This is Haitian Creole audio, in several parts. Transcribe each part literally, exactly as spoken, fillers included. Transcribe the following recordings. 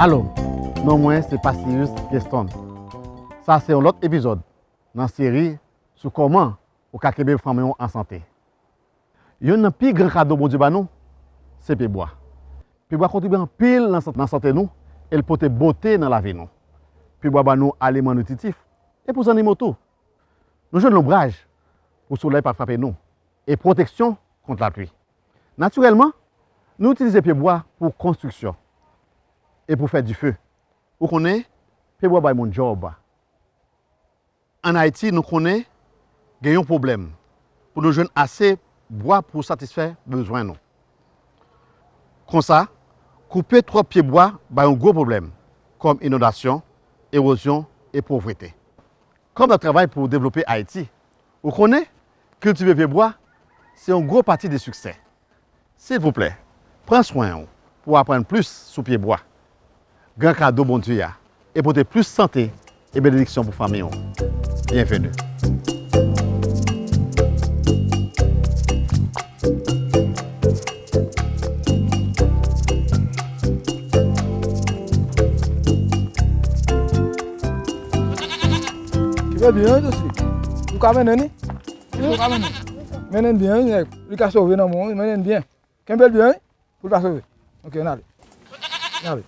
Alo, non mwen se Pasirus Geston. Sa se yon lòt epizòd nan seri sou kòman ou ka kenbe fanmi w an sante. Youn nan pi gran kado Bondye ba nou, se pyebwa. Pyebwa kontribye anpil nan san-, nan sante nou e l pote bote nan lavi nou. Pyebwa ba nou aliman nitritif e pou zannimo tou. Nou jwenn lonbraj pou solèy pa frape nou e pwoteksyon kont lapli. Natirèlman, nou itilize pyebwa pou konstriksyon e pou fè dife. Ou konnen, pyebwa bay moun djòb. Ann Ayiti, nou konnen gen yon pwoblèm pou nou jwenn ase bwa pou satisfè bezwen nou. Konsa, koupe twòp pyebwa bay yon gwo pwoblèm, kòm inondasyon, ewozyon e povrete. Kòm n ap travay pou devlope Ayiti, ou konnen, kiltive pyebwa se yon gwo pati de siksè. Silvouplè, pran swen w pou w aprann plis sou pyebwa, gran kado Bondye a, e pote plis sante e benediksyon pou fanmi w. Byenveni. Kenbe byen, wi, Joseline. Ou ka mennen li? Wi. Ou ka mennen? Mennen byen, wi, nèg. Li ka sove nan men w, wi, mennen byen. Kenbe l byen, wi. Pou l pa sove. Ok, n ale. N ale.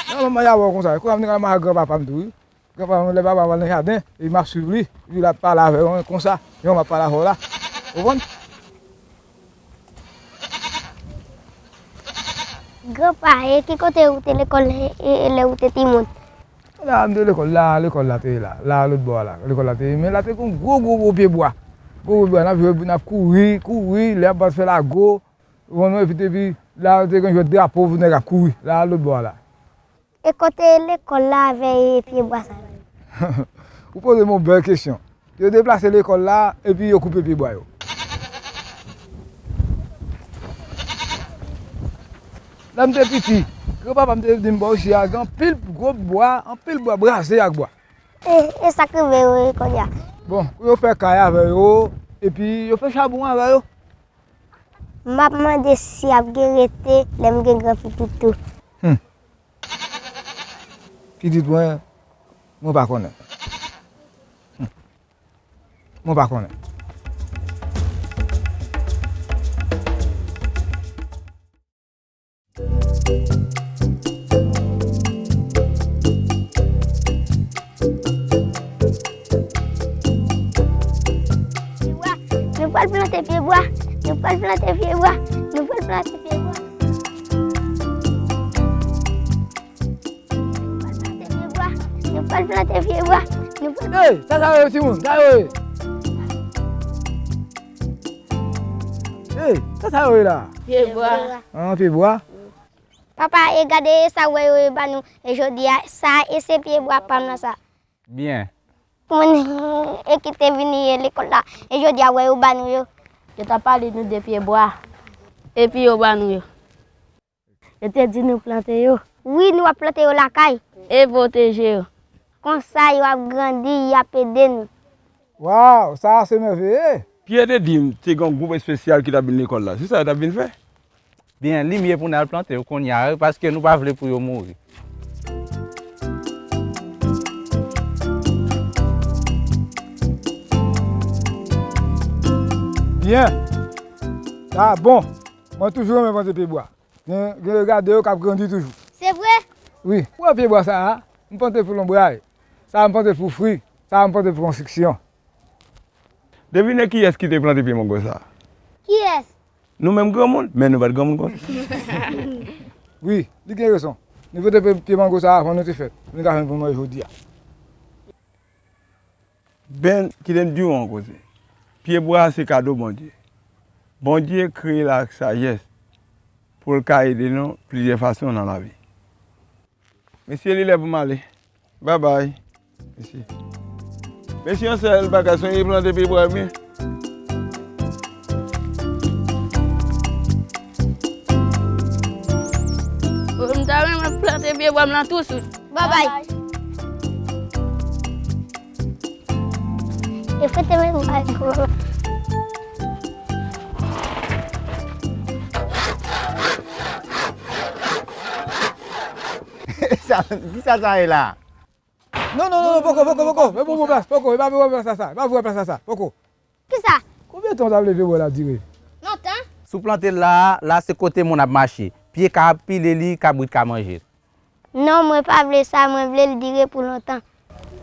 Nan manman y a wè w konsa. Kou ap vin al mare granpapa m tou, wi. Granpapa m, lè papa m al nan jaden, epi m ap swiv li. Epi l ap pale avè yo konsa. Jan m ap pale avè w la. Ou konprann? Granpa, e ki kote ou te lekòl, e, e lè ou te timoun? La, m te lekòl la, lekòl la te ye la. La, lòt bò a la, lekòl la te ye. Men la te gen gwo, gwo, gwo pyebwa. Gwo, gwo pyebwa, n ap jwe, n ap kouri, kouri, lè y ap bat fè lago. Ou konprann, epi, epi la, te gen jwèt drapo, nèg ap kouri. La, lòt bò a la. E kote lekòl la avè pyebwa sa yo? Ou poze m yon bèl kesyon. Yo deplase lekòl la, epi yo koupe pyebwa yo. Lè m te piti, granpapa m te di m bò isit la, gen anpil gwo bwa, anpil bwa, brase ak bwa. E, e sa k rive yo, e kounye a? Bon, yo fè kay avè yo, epi yo fè chabon avè yo. M ap mande si ap gen rete lè m gen gran pitit tou. Hmm. Pitit mwen, mwen pa konnen. Hmm. Mwen pa konnen. Pyebwa, nou pral plante pyebwa, nou pral plante pyebwa, nou pral plante pyebwa. Nou pral plante pyebwa, nou pral plante pyebwa, nou pral... Hey, sa sa yo ye, timoun? Sa yo ye? Hey, sa sa yo ye la? Pyebwa. Ah, pyebwa. Papa, e gade sa w wè yo ye ba nou, e jodi a, sa, e se pyebwa pa m nan sa. Byen. Moun, e ki te vini ye lekòl la, e jodi a, w wè yo ba nou yo. Yo t ap pale nou de pyebwa, epi yo ba nou yo. Yo te di nou plante yo. Wi, nou ap plante yo lakay. E pwoteje yo. Konsa yo ap grandi, y ap ede nou. Waw, sa a se mèveye! Pyè te di m te gen yon gwoup espesyal ki t ap vin lekòl la. Se sa yo t ap vin fè? Byen, li mye pou n al plante yo kounye a, wi, paske nou pa vle pou yo mouri. Byen. Sa bon. Mwen toujou renmen plante pyebwa. Gen, gen regade yo k ap grandi toujou. Se vre? Wi. Ou wè pyebwa sa a, m plante pou lonbraj. Sa a m plante pou fwi. Sa a m plante pou konstriksyon. Devine kiyès ki te plante pye mango sa a? Kiyès? Nou menm granmoun, men nou pa t granmoun konsa. Wi, li gen rezon. Nou plante pye, pye mango sa a avan nou te fèt. Nou ka jwenn pou nou manje jodi a. Ben, kite m di w yon koze. Pyebwa a se kado Bondye. Bondye kreye l ak sajès pou l ka ede nou plizyè fason nan lavi. Mesye, li lè pou m ale. Babay. Mesye. Men se yon sèl bagay, sonje plante pye bwa byen. M ta renmen plante pye bwa m lan tou sou. Babay. E fete men bagay. Sa, kisa sa ye la? Non, non, non, non, poko, poko, poko. E pou plas, poko. E pa pou plas sa, sa. E pa pou plas sa, sa. Poko. Kisa? Konbyen tan w ta vle pye bwa la dire? Lontan. Si w plante l la a, la se kote moun ap mache. Pye ka ap pile li, kabrit ka manje l. Non, mwen pa vle sa, mwen vle l dire pou lontan.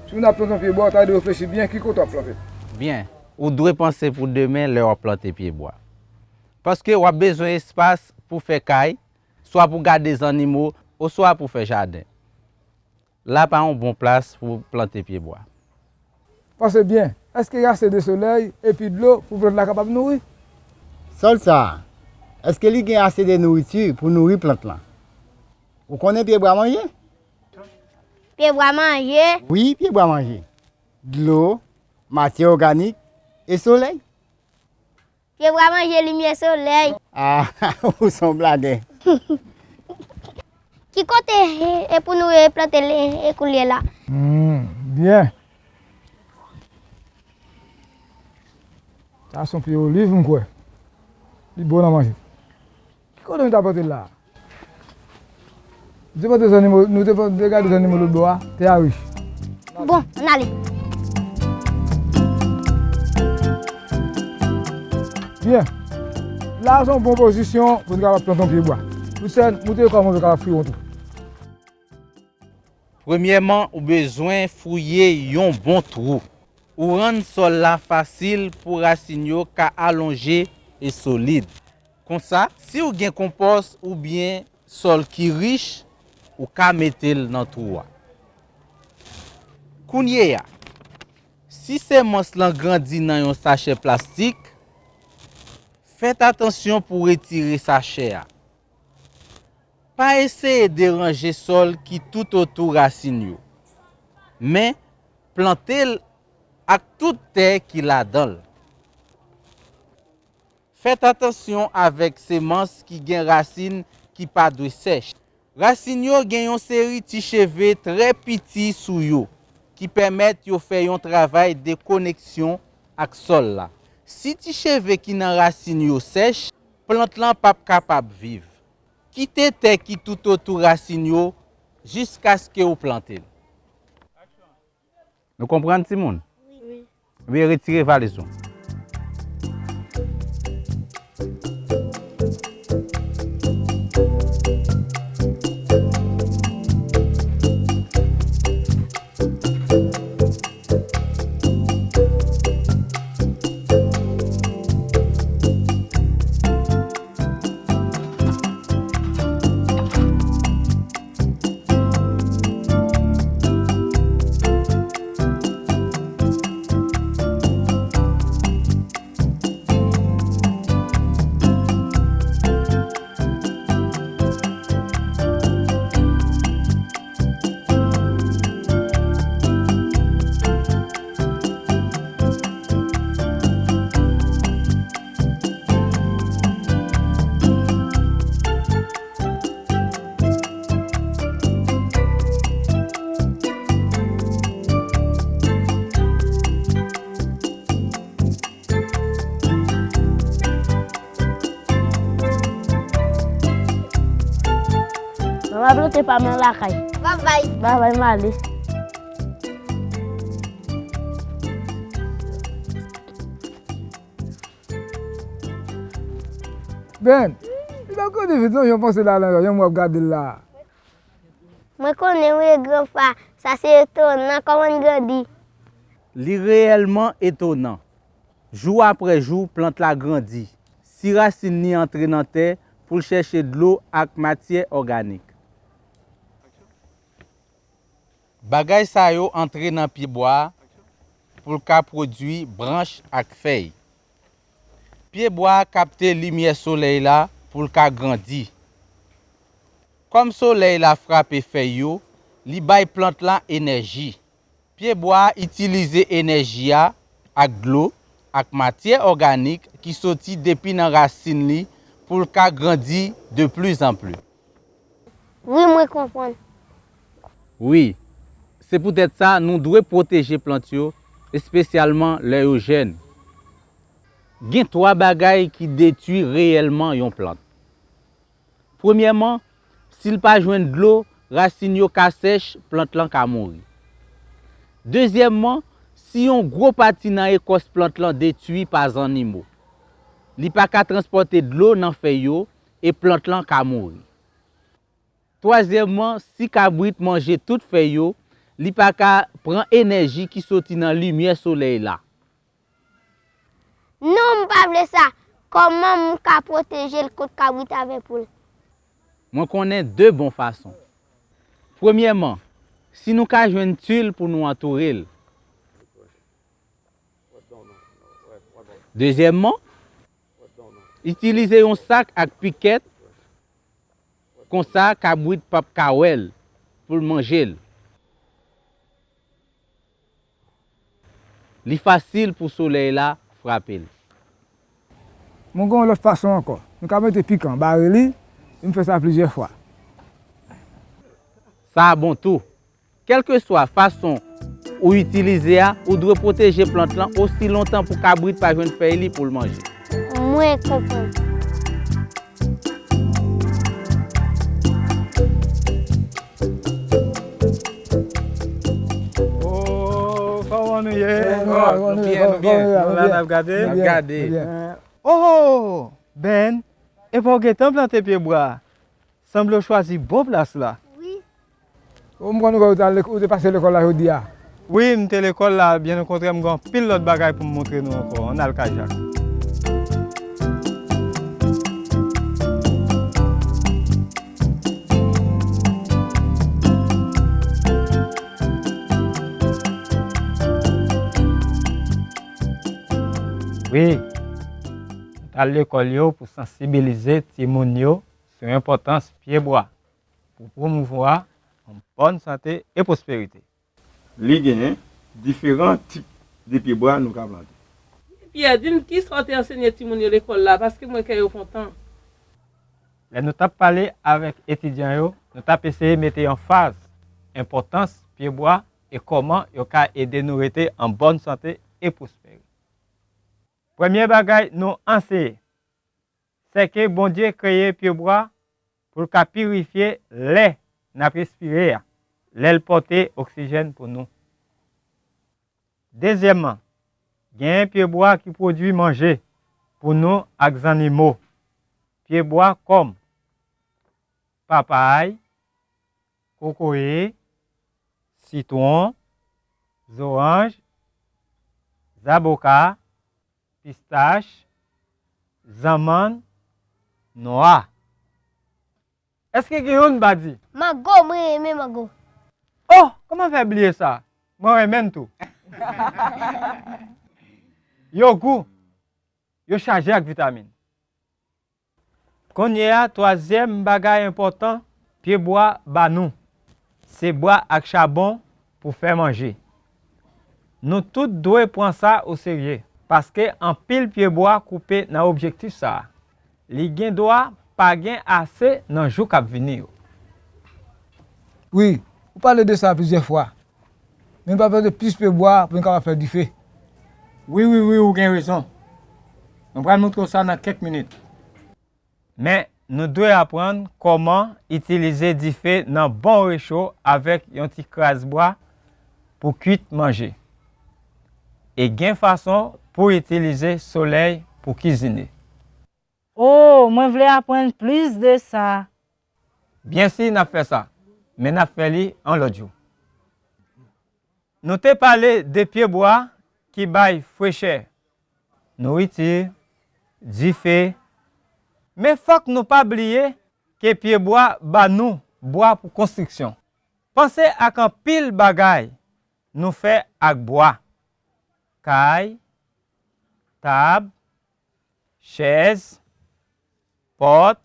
Si w ap plante yon pye bwa, w ta dwe reflechi byen ki kote w ap plante l. Byen, ou dwe panse pou demen lè w ap plante pye bwa. Paske w ap bezwen espas pou fè kay, swa pou gade zannimo, oswa pou fè jaden. La pa yon bon plas pou plante pye bwa. Panse byen, èske gen ase de solèy epi dlo pou plant la kapab nouri? Sòl sa a, èske li gen ase de nouriti pou nouri plant lan? Ou konnen pye bwa manje? Pye bwa manje? Wi, pye bwa manje. Dlo, matyè òganik, e solèy. Pye bwa manje limyè solèy. Ah, ou se yon blagè. Ki kote e pou nou replante l e koulye la? Hmm, byen. Sa se yon pye oliv, m kwè. Li bon nan manje. Ki kote nou ta plante l la? Nou te plante zannimo, nou te plante, gade zannimo lòt bò a, tè a rich. Bon, ann ale. Byen. La a se yon bon pozisyon pou nou kapab plante yon pye bwa. Lucène, montre yo kòman nou kapab fouye yon twou. Premyèman, ou bezwen fouye yon bon twou. Ou rann sòl la fasil pou rasin yo ka alonje e solid. Konsa, si w gen konpòs oubyen sòl ki rich, ou ka mete l nan twou a. Kounye a, si semans lan grandi nan yon sachè plastik, fèt atansyon pou w retire sachè a. Pa eseye deranje sòl ki toutotou rasin yo, men plante l ak tout tè ki ladan l. Fèt atansyon avèk semans ki gen rasin ki pa dwe sèch. Rasin yo gen yon seri ti cheve trè piti sou yo ki pèmèt yo fè yon travay de koneksyon ak sòl la. Si ti cheve ki nan rasin yo sèch, plant lan p ap kapab viv. Kite tè ki toutotou rasin yo jiskaske w plante l. Nou konprann, timoun? Wi. Ebyen, retire valiz ou. Mwen va plante pa m nan lakay. Babay. Babay, m ale. Ben, li pa grandi vit non, jan w panse la, la, jan w ap gade l la. Mwen konnen wi, granpa, sa se etonan, kòman l grandi? Li reyèlman etonan. Jou apre jou, plant la grandi. Si rasin li antre nan tè pou l chèche dlo ak matyè òganik. Bagay sa yo antre nan pye bwa a pou l ka pwodui branch ak fèy. Pye bwa a kapte limyè solèy la pou l ka grandi. Kòm solèy la frape fèy yo, li bay plant la enèji. Pyebwa a itilize enèji a ak dlo ak matyè òganik ki soti depi nan rasin li pou l ka grandi de pli zan pli. Wi, mwen konprann. Wi, se poutèt sa nou dwe pwoteje plant yo, espesyalman lè yo jèn. Gen twa bagay ki detwi reyèlman yon plant. Premyèman, si l pa jwenn dlo, rasin yo ka sèch, plant lan ka mouri. Dezyèmman, si yon gwo pati nan ekòs plant lan detwi pa zannimo, li pa ka transpòte dlo nan fèy yo e plant lan ka mouri. Twazyèmman, si kabrit manje tout fèy yo, li pa ka pran enèji ki soti nan limyè solèy la. Non, m pa vle sa. Kòman m ka pwoteje l kont kabrit avè poul? Mwen konnen de bon fason. Premyèman, si nou ka jwenn til pou nou antoure l. Dezyèmman, itilize yon sak ak pikèt, konsa kabrit p ap ka wè l pou l manje l. Li fasil pou solèy la frape l. Mwen gen yon lòt fason ankò. Nou ka mete pikan, bare li, e m fè sa plizyè fwa. Sa a bon tou. Kèlkeswa fason ou itilize a, ou dwe pwoteje plant lan osi lontan pou kabrit pa jwenn fèy li pou l manje. Mwen konprann. Oh, kòman nou ye? Oh, nou byen, nou byen. Nou la, n ap gade? N ap gade. Oh, Ben, epa w gentan plante pyebwa a? Sanble w chwazi bon plas la. Wi. O, m konn wè ou t al lek-, ou te pase lekòl la jodi a. Wi, m te lekòl la, byen okontrè, m gen anpil lòt bagay pou m montre nou ankò. Ann al kay Jak. Wi, nou t al lekòl yo pou sansibilize timoun yo sou enpòtans pyebwa pou pwomouvwa yon bòn sante e pwosperite. Li genyen diferan tip de pyebwa nou ka plante. Pyè, di m kisa w te ansenye timoun yo lekòl la, paske m wè kè yo kontan. Lè nou t ap pale avèk etidyan yo, nou t ap eseye mete anfaz enpòtans pyebwa e kòman yo ka ede nou rete an bòn sante e pwospere. Premye bagay nou anseye, sèke Bondye kreye pyebwa pou l ka pirifye lè n ap respire a, lè l pote oksijèn pou nou. Dezyèmman, genyen pyebwa ki pwodui manje pou nou ak zannimo. Pyebwa kòm papay, kokoye, sitwon, zoranj, zaboka, pistach, zanmann, nwa. Èske gen youn m pa di? Mango, mwen renmen mango. Oh, kòman fè bliye sa? Mwen renmen l tou. Yo gou, yo chaje ak vitamin. Kounye a, twazyèm bagay enpòtan pyebwa ba nou, se bwa ak chabon pou fè manje. Nou tout dwe pran sa oserye, paske anpil pyebwa koupe nan objektif sa a. Li gen dwa pa gen ase nan jou k ap vini yo. Wi, ou pale de sa plizyè fwa. Men nou pa plante plis pyebwa pou nou kapab fè dife. Wi, wi, wi, ou gen rezon. Mwen pral montre w sa nan kèk minit. Men, nou dwe aprann kòman itilize dife nan bon recho avèk yon ti kras bwa pou kwit manje. E gen fason pou itilize solèy pou kizine. Oh, mwen vle aprann plis de sa. Byensi n ap fè sa, men n ap fè li yon lòt jou. Nou te pale de pyebwa ki bay frechè, nouriti, dife, men fòk nou pa bliye ke pyebwa ba nou bwa pou konstriksyon. Panse ak anpil bagay nou fè ak bwa: kay, tab, chèz, pòt,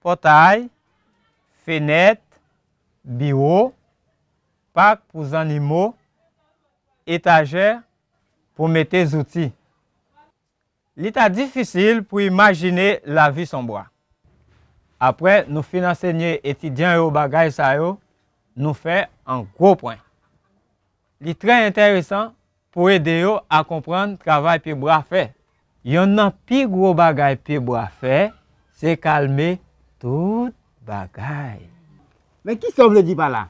pòtay, fenèt, biwo, pak pou zannimo, etajè pou mete zouti. Li ta difisil pou imajine lavi san bwa. Apre nou fin ansenye etidyan yo bagay sa yo, nou fè an gwo pwen. Li trè enteresan pou ede yo a konprann travay pyebwa fè. Yonn nan pi gwo bagay pyebwa fè, se kalme tout bagay. Men kisa w vle di pa la?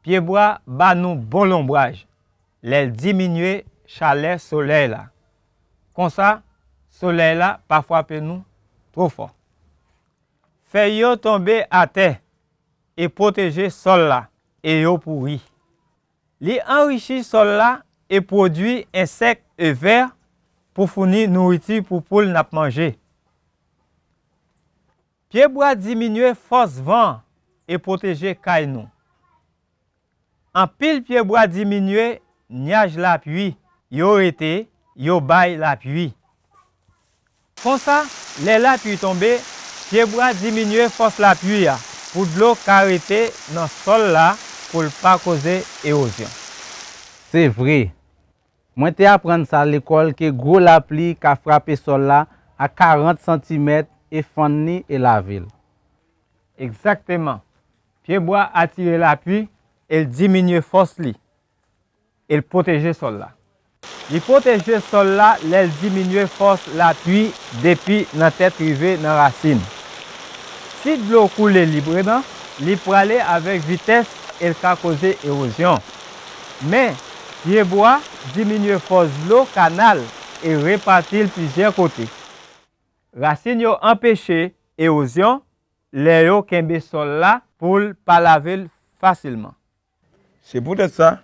Pyebwa ba nou bon lonbraj lè l diminye chalè solèy la. Konsa, solèy la pa frape nou twò fò. Fèy yo tonbe atè e pwoteje sòl la e yo pouri. Li anrichi sòl la e pwodui ensèk e vè pou founi nouriti pou poul n ap manje. Pyebwa diminye fòs van e pwoteje kay nou. Anpil pyebwa diminye nyaj lapli yo rete, yo bay lapli. Konsa, lè lapli tonbe, pyebwa diminye fòs lapli a pou dlo ka rete nan sòl la pou l pa koze ewozyon. Se vre. Mwen te aprann sa lekòl ke gwo lapli ka frape sòl la a karant santimèt e fann li e lave l. Egzakteman. Pyebwa atire lapli e l diminye fòs li e l pwoteje sòl la. Li pwoteje sòl la lè l diminye fòs lapli depi nan tèt rive nan rasin. Si dlo koule libreman, li prale avèk vitès e l ka koze ewozyon. Men, pyebwa diminye fòs dlo kanal e repati l plizyè kote. Rasin yo anpeche ewozyon lè yo kenbe sòl la pou l pa lave l fasilman. Se poutèt sa,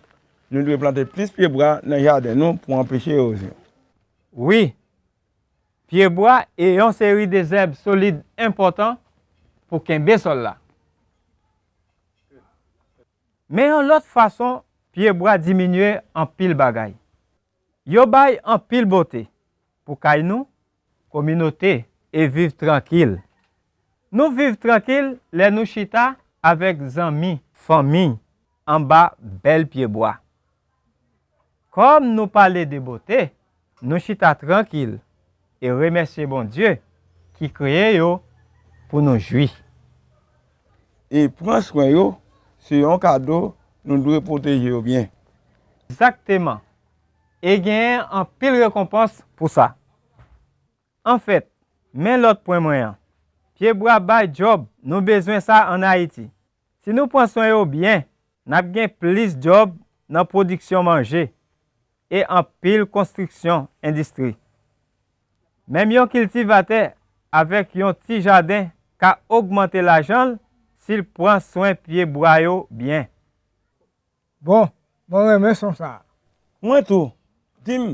nou dwe plante plis pyebwa nan jaden nou pou anpeche ewozyon. Wi, pyebwa e yon seri de zèb solid enpòtan pou kenbe sòl la. Men yon lòt fason pyebwa diminye anpil bagay. Yo bay anpil bote pou kay nou, kominote e viv trankil. Nou viv trankil lè nou chita avèk zanmi, fanmi, anba bèl pyebwa. Kòm nou pale de bote, nou chita trankil e remèsye Bondye ki kreye yo pou nou jwi. E pran swen yo, se yon kado, nou dwe pwoteje yo byen. Egzakteman. E genyen anpil rekonpans pou sa. Anfèt, men lòt pwen mwen an. Pyebwa bay djòb, nou bezwen sa ann Ayiti. Si nou pran swen yo byen, n ap gen plis djòb nan pwodiksyon manje e anpil konstriksyon endistri. Menm yon kiltivatè avèk yon ti jaden ka ogmante lajan l si l pran swen pyebwa yo byen. Bon, mwen renmen son sa a. Mwen tou, di m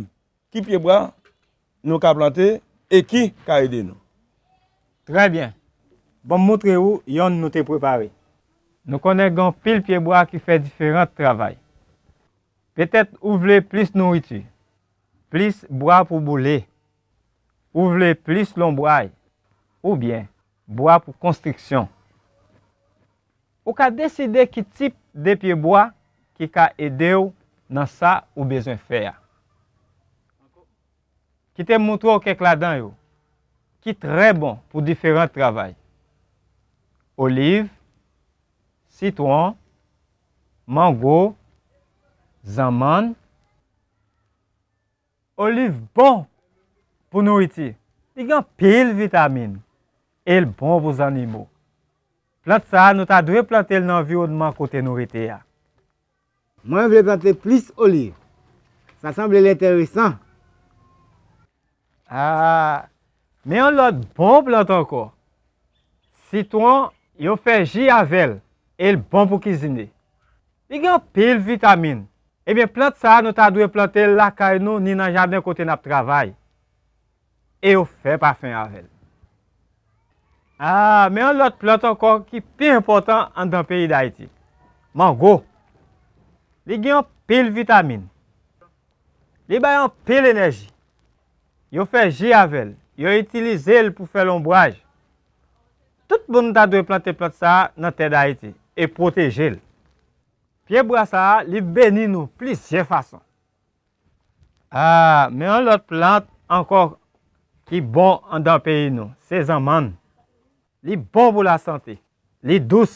ki pyebwa nou ka plante e ki ka ede nou. Trè byen. Ban m montre ou yonn nou te prepare. Nou konnen gen anpil pyebwa ki fè diferan travay. Petèt ou vle plis nouriti, plis bwa pou boule, ou vle plis lonbray, oubyen bwa pou konstriksyon. Ou ka deside ki tip de pyebwa ki ka ede w nan sa ou bezwen fè a. Kite m montre w kèk ladan yo ki trè bon pou diferan travay: oliv, sitwon, mango, zanmann. Oliv bon pou nouriti. Li gen anpil vitamin e l bon pou zannimo. Plant sa a, nou ta dwe plante l nan anviwònman kote nou rete a. Mwen vle plante plis oliv. Sa sanble l enteresan. A, men yon lòt bon plant ankò. Sitwon, yo fè ji avè l e l bon pou kizine. Li gen anpil vitamin. Ebyen, plant sa a, nou ta dwe plante l lakay nou ni nan jaden kote n ap travay. E yo fè pafen avè l. A, men yon lòt plant ankò ki pi enpòtan anndan peyi Dayiti. Mango. Li gen anpil vitamin. Li bay anpil enèji. Yo fè ji avè l. Yo itilize l pou fè lonbraj. Tout moun ta dwe plante plant sa a nan tè Dayiti e pwoteje l. Pyebwa sa a, li beni nou plizyè fason. Ah, men yon lòt plant ankò ki bon anndan peyi nou, se zanmann. Li bon pou lasante, li dous,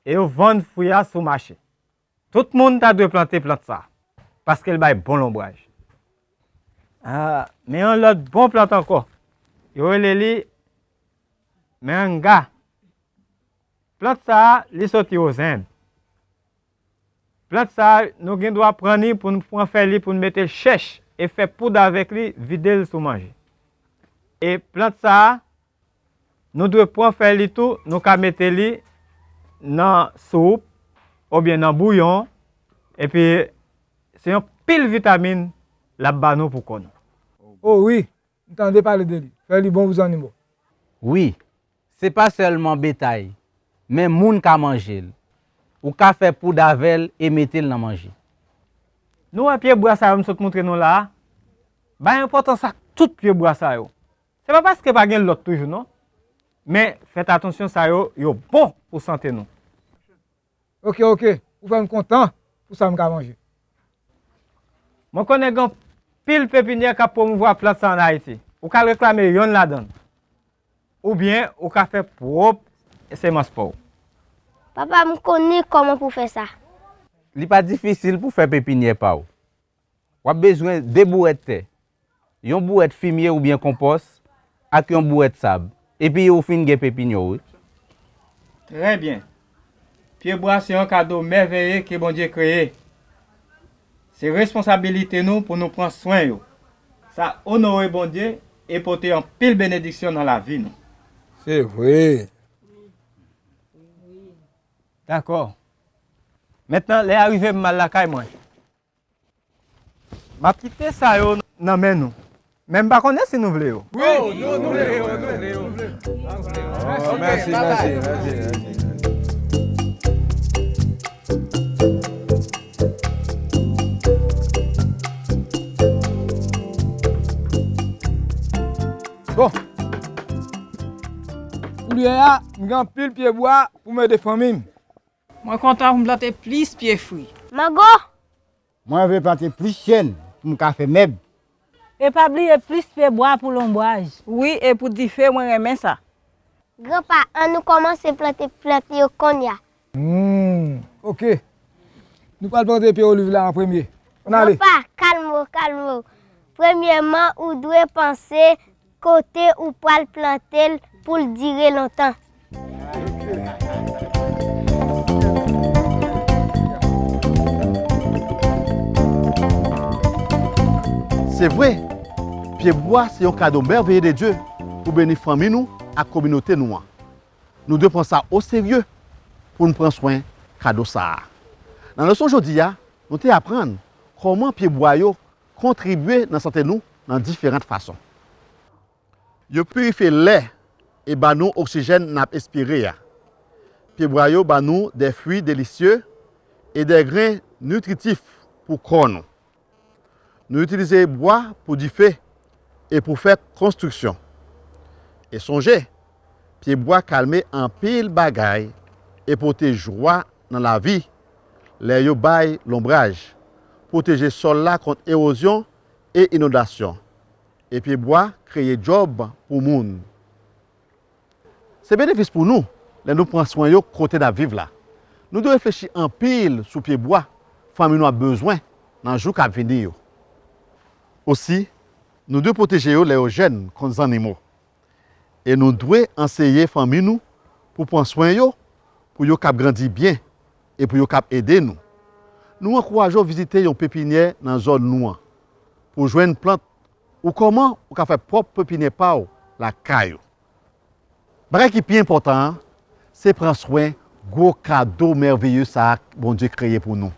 e yo vann fwi a sou mache. Tout moun ta dwe plante plant sa, paske l bay bon lonbraj. Ah, men yon lòt bon plant ankò, yo rele li manga. Plant sa a, li soti Ozend. Plant sa a, nou gen dwa pran li pou n pran fèy li pou n mete l chèch e fè poud avèk li, vide l sou manje. E plant sa a, nou dwe pran fèy li tou, nou ka mete li nan soup oubyen nan bouyon, epi se yon pil vitamin l ap ba nou pou kò nou. O wi, m tande pale de li. Fèy li bon pou zannimo. Wi, se pa sèlman betay, men moun ka manje l. Ou ka fè poud avè l e mete l nan manje. Nou wè pyebwa sa yo m sot montre nou la a? Bay enpòtans ak tout pyebwa sa yo. Se pa paske pa gen lòt toujou non. Men fèt atansyon sa yo, yo bon pou sante nou. Oke, oke. Ou fè m kontan pou sa m ka manje. Mwen konnen gen anpil pepinyè k ap pwomouvwa plant sa ann Ayiti. Ou ka al reklame yonn ladan l. Oubyen ou ka fè pwòp semans pa w. Papa, m konnen kòman pou fè sa. Li pa difisil pou fè pepinyè pa w. W ap bezwen de bouwèt tè, yon bouwèt fimye oubyen konpòs, ak yon bouwèt sab, epi ou fin gen pepinyè w, wi. Trè byen. Pyebwa se yon kado mèveye ke Bondye kreye. Se responsabilite nou pou nou pran swen yo. Sa onore Bondye e pote anpil benediksyon nan lavi nou. Se vre. Dakò. Mentnan, lè a rive m al lakay mwen. M ap kite sa yo nan men nou. Men m pa konnen si nou vle yo. Wi, nou, nou vle yo, nou vle yo, nou vle yo. Oh, mèsi, mèsi, mèsi, mèsi. Bon. Koulye a, m gen anpil pyebwa pou m ede fanmi m. Mwen kontan pou m plante plis pye fwi. Mango! Mwen vle plante plis chèn pou m ka fè mèb. E pa bliye plis pyebwa pou lonbraj. Wi, e pou dife, mwen renmen sa. Granpa, ann nou kòmanse plante plant yo kounye a. Hmm, oke. Nou pral plante pye oliv la an premye. Ann ale. Granpa, kalme w, kalme w. Premyèman, ou dwe panse kote ou pral plante l pou l dire lontan. Se vre, pyebwa se yon kado mèveye de Dye pou beni fanmi nou ak kominote nou an. Nou dwe pran sa oserye pou n pran swen kado sa a. Nan leson jodi a, nou te aprann kòman pyebwa yo kontribye nan sante nou nan diferan fason. Yo pirifye lè e ba nou oksijèn n ap espire a. Pyebwa yo ba nou de fwi delisye e de grenn nitritif pou kò nou. Nou itilize bwa pou dife e pou fè konstriksyon. E sonje, pyebwa kalme anpil bagay e pote jwa nan lavi lè yo bay lonbraj, pwoteje sòl la kont ewozyon e inondasyon. E pyebwa kreye djòb pou moun. Se benefis pou nou lè nou pran swen yo kote n ap viv la. Nou dwe reflechi anpil sou pyebwa fanmi nou ap bezwen nan jou k ap vini yo. Osi, nou dwe pwoteje yo lè yo jèn kont zannimo. E nou dwe anseye fanmi nou pou pran swen yo, pou yo kab grandi byen e pou yo kab ede nou. Nou ankouraje w vizite yon pepinyè nan zòn nou an pou w jwenn plant ou kòman ou ka fè pwòp pepinyè pa w lakay ou. Bagay ki pi enpòtan an, se pran swen gwo kado mèveye sa a Bondye kreye pou nou.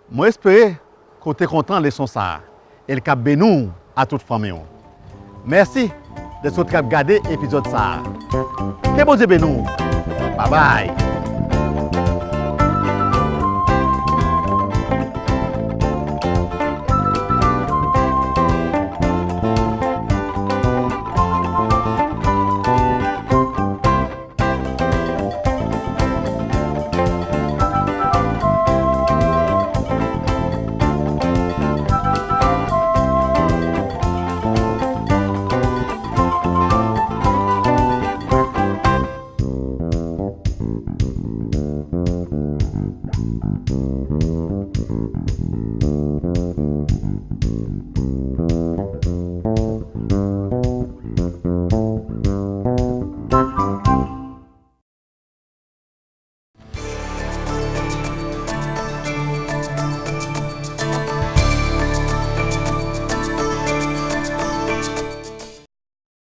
Mwen espere ke w te kontan leson sa a e l kab beni w a tout fanmi w. Mèsi dèske w te kab gade epizòd sa a. Ke Bondye beni w. Babay.